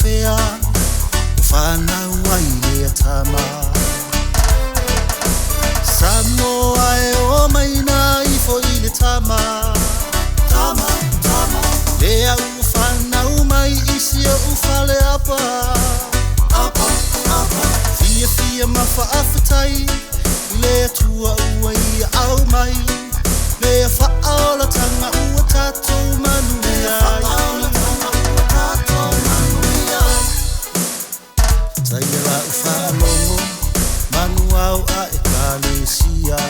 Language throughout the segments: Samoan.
fea o whanau ai lea tama. Samoa e o maina ifo i le tama. Tama, tama. Lea ua whanau mai isi o ufale apa. Apa, apa. Fia fia ma whaafatai i le atua ua ia au mai. Lea whaolatanga ua tātou manuia ai. Taia la u whaalongo, manu au a e kalesia.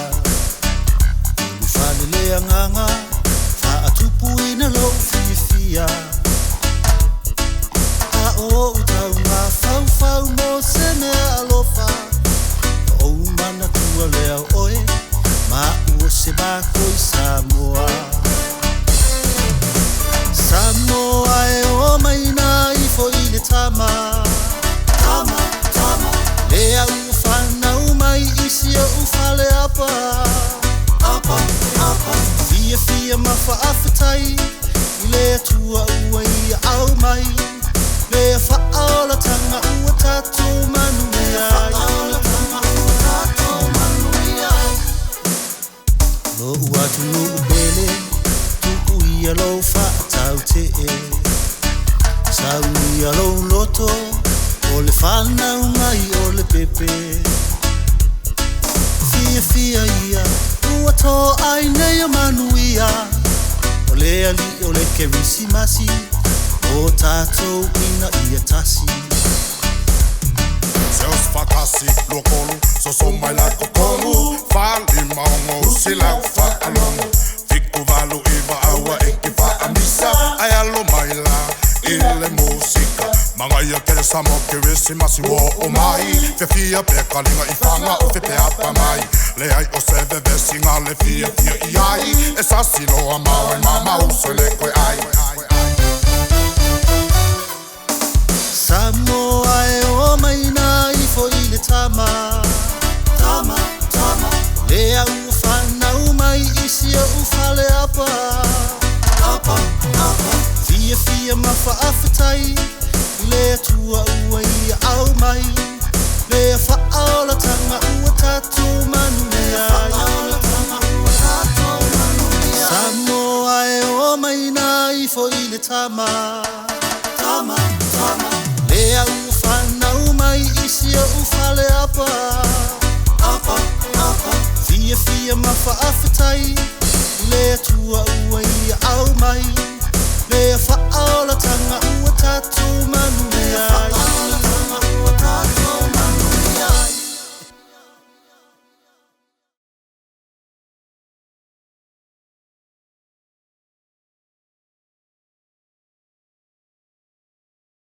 Ulu whale lea nganga, whaatupu ina lou fiafia. A o utau ngā whau whau mo se mea alofa. O manatua lea oe, ma ua se mako i Samoa. Samoa e o maina ifo i le tama. Tama, tama. Lea ua whanau mai isi o ufale apa. Apa, apa. Fia fia ma whaafatai i le atua ua ia au mai. Lea whaolatanga ua tātou manuia ai. Lo ua tunu pele, tuku ia lo whaatau te e. Sauni ia lo loto, o le whanau mai o le pepe. Fia fia ia, ua tō ai nei o manuia. O le ali o le kerisimasi, o tātou ina ia tasi. Seus fakasi lokolu, soso mai la kokolu. Fali maongo, sila fa alongo. Fiku valu iwa aua iki fa amisa. Ai alo mai la, ile musika. Mangaia kere samo kerisimasi wo o mai. Fefia pe kalinga i whanga o fepe apa mai. Le ai o se vevesi ngā le fia fia i ai. E sasi loa mau e mama uso le koe ai. Samoa e o maina ifo i le tama. Tama, tama. Lea ua whanau mai isi o ufale apa. Apa, apa. Fia fia ma whaafatai i le atua ua ia au mai. Lea whaolatanga ua tātou manuia ai. Samoa e o maina ifo i le tama. Tama, tama. Lea ua whanau mai isi o ufale apa. Apa, apa. Fia fia ma whaafatai i le atua ua ia au mai. Lea whaolatanga